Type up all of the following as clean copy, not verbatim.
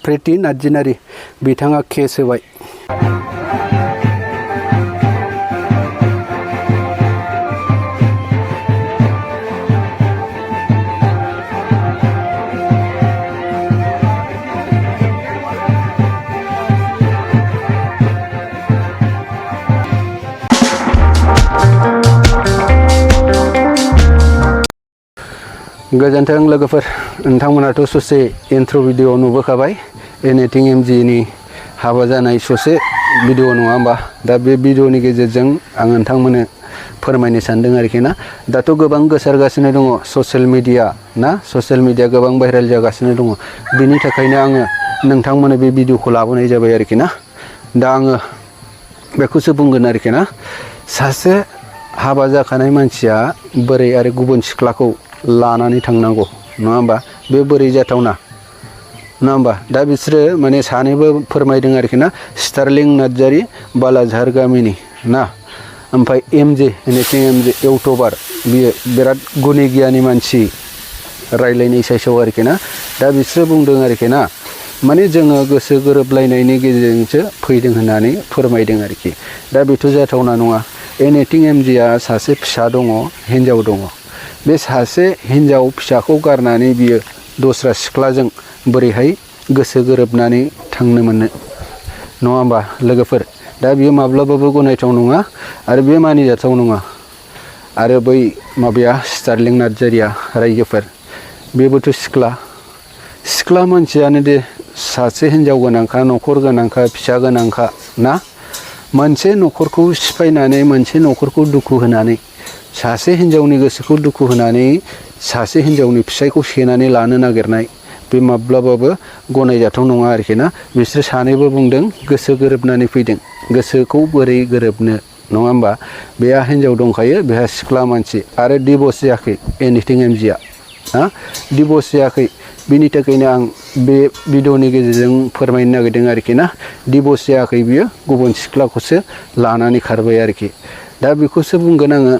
प्रीति नार्जिनारि बिथाङा केस होबाय। गोजोन्थों लोगोफोर, नोंथांमोनाथ' ससे इन्ट्र' भिडिअ नुबोखाबाय एनिथिं एमजि नि हाबा जानाय ससे भिडिअ नङा होमबा। दा बे भिडिअनि गेजेरजों आं नोंथांमोननो फोरमायनो सानदों आरोखि ना। दाथ' गोबां गोसारगासिनो दङ ससियेल मिडिया ना, ससियेल मिडिया गोबां भाइरेल जागासिनो दङ। बिनि थाखायनो आङो नोंथांमोननो बे भिडिअखौ लाबोनाय जाबाय आरोखि ना। दा आङो बेखौसो बुंगोन आरोखि ना, सासे हाबा जाखानाय मानसिया बोरै आरो गुबुन सिख्लाखौ लानानै थांनांगौ नङा होमबा, बे बोरै जाथावना नङा होमबा। दा बिसोरो माने सानैबो फोरमायदों आरोखि ना, स्टारलिं नार्जारि बालाझार गामिनि ना, ओमफ्राय एमजे एनिथिं एमजे इउटुबार, बियो बिराद गुनि गियानि मानसि रायलायनाय साइसआव आरोखि ना। दा बिसोरो बुंदों आरोखि ना, माने जोङो गोसो गोरोबलायनायनि गेजेरजोंसो फैदों होननानै फोरमायदों आरोखि। दा बेथ' जाथावना नङा। एनिथिं एमजिआ सासे फिसा दङ, हिन्जाव दङ। बे सासे हिन्जाव फिसाखौ गारनानै बियो दस्रा सिख्लाजों बोरैहाय गोसो गोरोबनानै थांनो मोननो नङा होमबा लोगोफोर। दा बियो माब्लाबाबो गनायथाव नङा आरो बे मानिजाथाव नङा। आरो बै माबाया स्टारलिं नार्जारिया रायजोफोर, बेबोथ' सिख्ला मानसियानो दे, सासे हिन्जाव गोनांखा, न'खर गोनांखा, फिसा गोनांखा ना। मोनसे न'खरखौ सिफायनानै, मोनसे न'खरखौ दुखु होनानै, सासे हिन्जावनि गोसोखौ दुखु होनानै सासे हिन्जावनि फिसायखौ सेनानै लानो नागिरनाय, बे माब्लाबाबो गनायजाथाव नङा आरोखि ना। बिसोर सानैबो बुंदों गोसो गोरोबनानै फैदों। गोसोखौ बोरै गोरोबनो नङा होमबा। बेहा हिन्जाव दंखायो, बेहा सिख्ला मानसि, आरो डिभर्स जायाखै एनिथिं एमजिआ ना, डिभर्स जायाखै। बिनि थाखायनो आं बे भिडिअनि गेजेरजों फोरमायनो नागिरदों आरोखि ना, डिभर्स जायाखै बियो, गुबुन सिख्लाखौसो लानानै खारबाय आरोखि। दा बेखौसो बुंगोन आङो,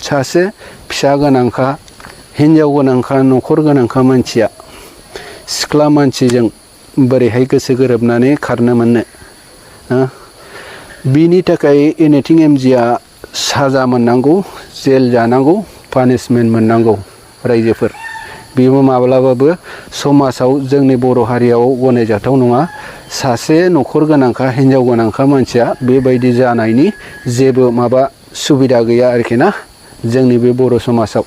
सासे फिसा गोनांखा, हिन्जाव गोनांखा, न'खर गोनांखा मानसिया सिख्ला मानसिजों बोरैहाय गोसो गोरोबनानै खारनो मोननो। बिनि थाखाय एनिथिं एमजिआ साजा मोननांगौ, जेल जानांगौ, पानिशमेन्ट मोननांगौ रायजोफोर। बेबो माब्लाबाबो समाजाव, जोंनि बर' हारियाव गनायजाथाव नङा। सासे न'खर गोनांखा, हिन्जाव गोनांखा मानसिया बेबायदि जानायनि जेबो माबा सुबिदा गैया आरोखि ना जोंनि बे बर' समाजाव।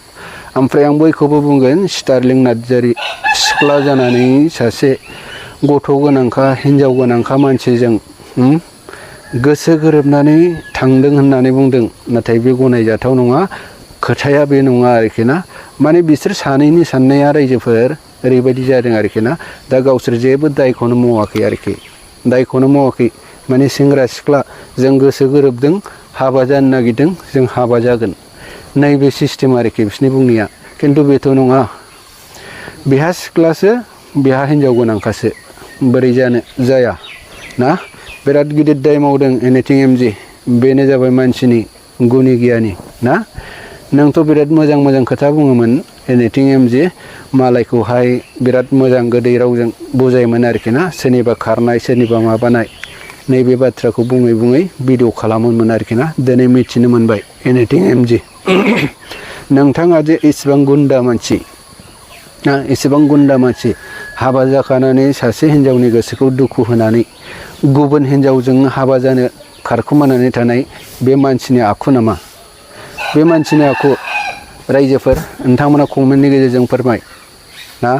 ओमफ्राय आं बयखौबो बुंगोन, स्टारलिं नार्जारि सिख्ला जानानै सासे गथ' गोनांखा, हिन्जाव गोनांखा मानसिजों गोसो गोरोबनानै थांदों होननानै बुंदों, नाथाय बे गनायजाथाव नङा। खोथाया बे नङा आरोखि ना। माने बिसोर सानैनि साननाया रायजोफोर ओरैबायदि जादों आरोखि ना, दा गावसोर जेबो दायखौनो मावाखै आरोखि, दायखौनो मावाखै। माने सेंग्रा सिख्ला जों गोसो गोरोबदों, हाबा जानो नागिरदों, जों हाबा जागोन, नैबे सिस्टेम आरोखि बिसोरनि बुंनाया। खिन्थु बेथ' नङा। बेहा सिख्लासो, बेहा हिन्जाव गोनांखासो, बोरै जानो जाया ना। बिराद गिदिर दाय मावदों एनिथिं एमजि। बेनो जाबाय मानसिनि गुनि गियानि ना। नोंथ' बिराद मोजां मोजां खोथा बुङोमोन एनिथिं एमजि, मालायखौहाय बिराद मोजां गोदै रावजों बुजायोमोन आरोखि ना, सोरनिबा खारनाय, सोरनिबा माबानाय, नैबे बाथ्राखौ बुङै बुङै भिडिअ खालामोमोन आरोखि ना। दिनै मिथिनो मोनबाय एनिथिं एमजि, नोंथाङा जे इसेबां गुन्दा मानसि ना, इसेबां गुन्दा मानसि, हाबा जाखानानै सासे हिन्जावनि गोसोखौ दुखु होनानै गुबुन हिन्जावजों हाबा जानो खारखुमानानै थानाय बे मानसिनि आखु नामा? बे मानसिनि आखु रायजोफोर, नोंथांमोना कमेन्टनि गेजेरजों फोरमाय ना।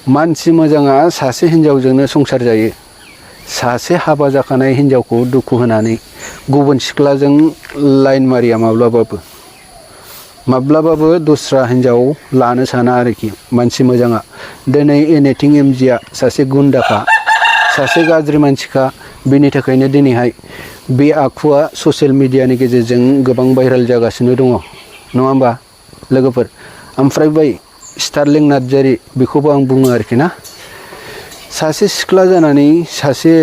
मानसि मोजाङा सासे हिन्जावजोंनो संसार जायो। सासे हाबा जाखानाय हिन्जावखौ दुखु होनानै गुबुन सिख्लाजों लाइन मारिया माब्लाबाबो दस्रा हिन्जाव लानो साना आरोखि मानसि मोजाङा। दिनै एनिथिं एमजिआ सासे गुन्दाखा, सासे गाज्रि मानसिखा। बेनि थाखायनो दिनैहाय बे आखुआ ससियेल मिडियानि गेजेरजों गोबां भाइरेल जागासिनो दङ नङा होमबा लोगोफोर। ओमफ्राय बै स्टारलिं नार्जारि, बेखौबो आं बुङो आरोखि ना, सासे सिख्ला जानानै सासे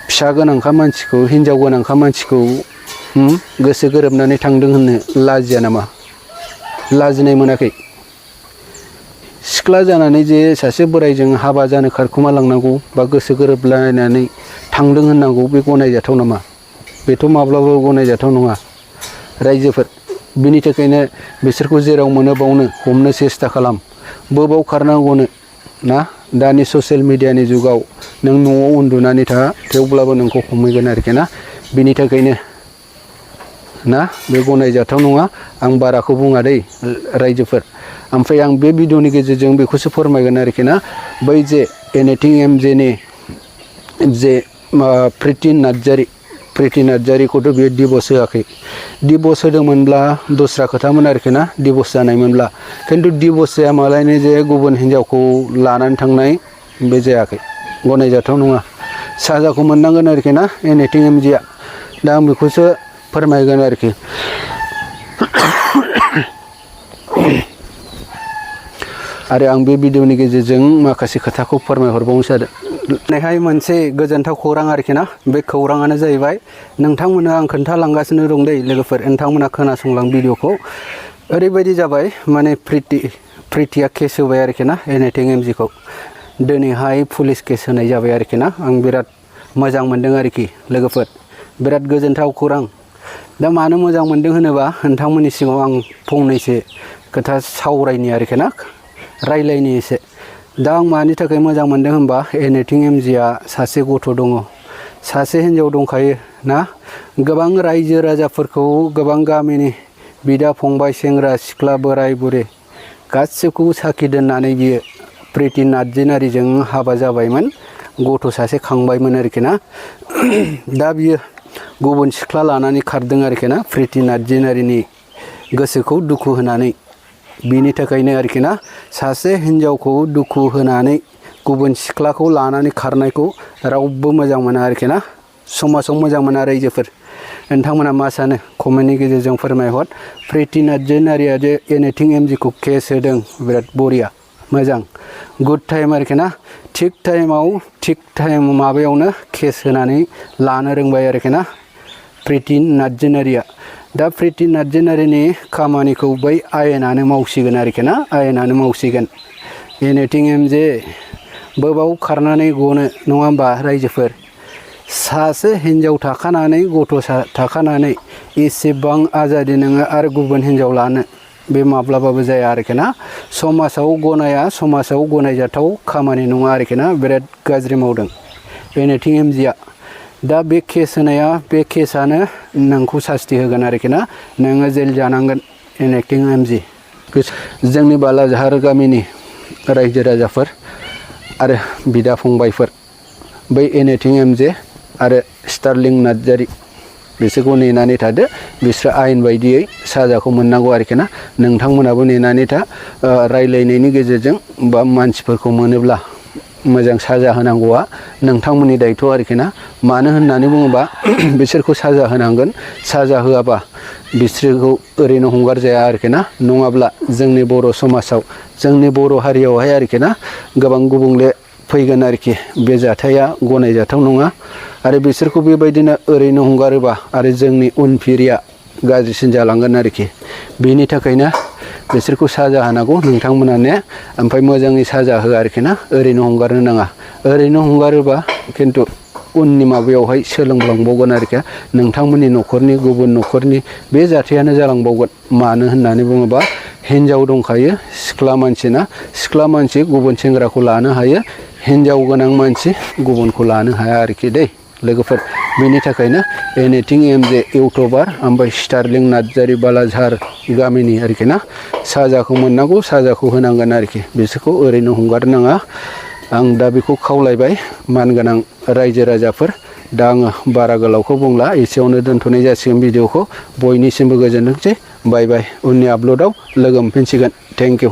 फिसा गोनांखा मानसिखौ, हिन्जाव गोनांखा मानसिखौ गोसो गोरोबनानै थांदों होननो लाजिया नामा? लाजिनाय मोनाखै? सिख्ला जानानै जे सासे बोराइजों हाबा जानो खारखुमा लांनांगौ बा गोसो गोरोबलायनानै थांदों होननांगौ बे गनायजाथाव नामा? बेथ' माब्लाबाबो गनायजाथाव नङा रायजोफोर। बिनि थाखायनो बिसोरखौ जेराव मोनो बावनो हमनो सेस्था खालाम, बोबाव खारनांगौनो ना। दानि ससियेल मिडियानि जुगाव नों न'आव उन्दुनानै था, थेवब्लाबो नोंखौ हमहैगोन आरोखि ना। बिनि थाखायनो ना बे गनायजाथाव नङा। आं बाराखौ बुङा दै रायजोफोर। ओमफ्राय आं बे भिडिअनि गेजेरजों बेखौसो फोरमायगोन आरोखि ना, बै जे एनिथिं एमजेनि जे प्रिति नार्जारिखौथ' बियो डिभर्स होआखै। डिभर्स होदोंमोनब्ला दस्रा खोथामोन आरोखि ना, डिभर्स जानायमोनब्ला। खिन्थु डिभर्स जाया मालायनो जे गुबुन हिन्जावखौ लानानै थांनाय बे जायाखै, गनायजाथाव नङा। साजाखौ मोननांगोन आरोखि ना एनिथिं एमजेआ। दा आं बेखौसो फोरमायगोन आरोखि। आरो आं बे भिडिअनि गेजेरजों माखासे खोथाखौ फोरमायहरबावनोसै आरो दिनैहाय मोनसे गोजोनथाव खौरां आरोखि ना। बे खौराङानो जाहैबाय, नोंथांमोननो आं खोन्थालांगासिनो दं दै लोगोफोर, नोंथांमोना खोनासंलां भिडिअखौ। ओरैबायदि जाबाय माने प्रितिया केस होबाय आरोखि ना एनिथिं एमजेखौ। दिनैहाय पुलिस केस होनाय जाबाय आरोखि ना। आं बिराद मोजां मोनदों आरोखि लोगोफोर, बिराद गोजोनथाव खौरां। दा मानो मोजां मोनदों होनोबा, नोंथांमोननि सिगाङाव आं फंनैसो खोथा सावरायनि आरोखि ना, रायलायनि एसे। दा आं मानि थाखाय मोजां मोनदों होनबा, एनिथिं एमजेआ सासे गथ' दङ, सासे हिन्जाव दंखायो ना। गोबां रायजो राजाफोरखौ, गोबां गामिनि बिदा फंबाय, सेंग्रा सिख्ला, बोराय बुरै गासिबखौबो साखि दोननानै बियो प्रिति नार्जारिजों हाबा जाबायमोन, गथ' सासे खांबायमोन आरोखि ना। दा बियो गुबुन सिख्ला लानानै खारदों आरोखि ना, प्रिति नार्जारिनि गोसोखौ दुखु होनानै। बिनि थाखायनो आरोखि ना, सासे हिन्जावखौ दुखु होनानै गुबुन सिख्लाखौ लानानै खारनायखौ रावबो मोजां मोना आरोखि ना, समाजाव मोजां मोना रायजोफोर। नोंथांमोना मा सानो कमेन्टनि गेजेरजों फोरमायहर। प्रिति नार्जारिया जे एनिथिं एमजेखौ केस होदों, बिराद बरिया, मोजां, गुड टाइम आरोखि ना। थिग टाइम माबायावनो केस होनानै लानो रोंबाय आरोखि ना प्रिति नार्जारिया। दा प्रिति नार्जारिनि खामानिखौ बै आयेनानो मावसिगोन आरोखि ना, आयेनानो मावसिगोन। एनिथिं एमजे बोबाव खारनानै गनो, नङा होमबा रायजोफोर। सासे हिन्जाव थाखानानै, गथ' थाखानानै एसेबां आजादि नोङो आरो गुबुन हिन्जाव लानो, बे माब्लाबाबो जाया आरोखि ना। समाजाव गनाया, समाजाव गनायजाथाव खामानि नङा आरोखि ना। बिराद गाज्रि मावदों एनिथिं एमजेआ। दा बे केस होनाया, बे केसआनो नोंखौ सास्ति होगोन आरोखि ना। नोङो जेल जानांगोन एनिथिं एमजे। जोंनि बालाझार गामिनि रायजो राजाफोर आरो बिदा फंबायफोर, बै एनिथिं एमजे आरो स्टारलिं नार्जारि बिसोरखौ नेनानै थादो। बिसोर आयेन बायदियै साजाखौ मोननांगौ आरोखि ना। नोंथांमोनाबो नेनानै था। रायलायनायनि गेजेरजों बा मानसिफोरखौ मोनोब्ला मोजां साजा होनांगौआ नोंथांमोननि दायथ' आरोखि ना। मानो होननानै बुङोबा, बिसोरखौ साजा होनांगोन। साजा होआबा बिसोरखौ ओरैनो हंगार जाया आरोखि ना। नङाब्ला जोंनि बर' समाजाव, जोंनि बर' हारियावहाय आरोखि ना, गोबां गुबुंले फैगोन आरोखि। बे जाथाया गनायजाथाव नङा। आरो बिसोरखौ बेबायदिनो ओरैनो हंगारोबा आरो जोंनि उनफिरिया गाज्रिसिन जालांगोन आरोखि। बेनि थाखायनो बिसोरखौ साजा होनांगौ नोंथांमोनानो। ओमफ्राय मोजाङै साजा हो आरोखि ना, ओरैनो हंगारनो नाङा। ओरैनो हंगारोबा खिन्थु उननि माबायावहाय सोलोंलांबावगोन आरोखि नोंथांमोननि न'खरनि, गुबुन न'खरनि बे जाथायानो जालांबावगोन। मानो होननानै बुङोबा, हिन्जाव दंखायो, सिख्ला मानसि ना, सिख्ला मानसि गुबुन सेंग्राखौ लानो हायो, हिन्जाव गोनां मानसि गुबुनखौ लानो हाया आरोखि दै लोगोफोर। बेनि थाखायनो एनिथिं एमजे इउटुबार ओमफ्राय स्टारलिं नार्जारि बालाझार गामिनि आरोखि ना, साजाखौ मोननांगौ, साजाखौ होनांगोन आरोखि। बिसोरखौ ओरैनो हंगारनो नाङा। आं दा बेखौ खावलायबाय मानगोनां रायजो राजाफोर। दा आङो बारा गोलावखौ बुंला, एसेयावनो दोनथ'नाय जासिगोन भिडिअखौ। बयनिसिमबो गोजोनथोंसै। बाय बाय। उननि आपल'डआव लोगो मोनफिनसिगोन। Thank you.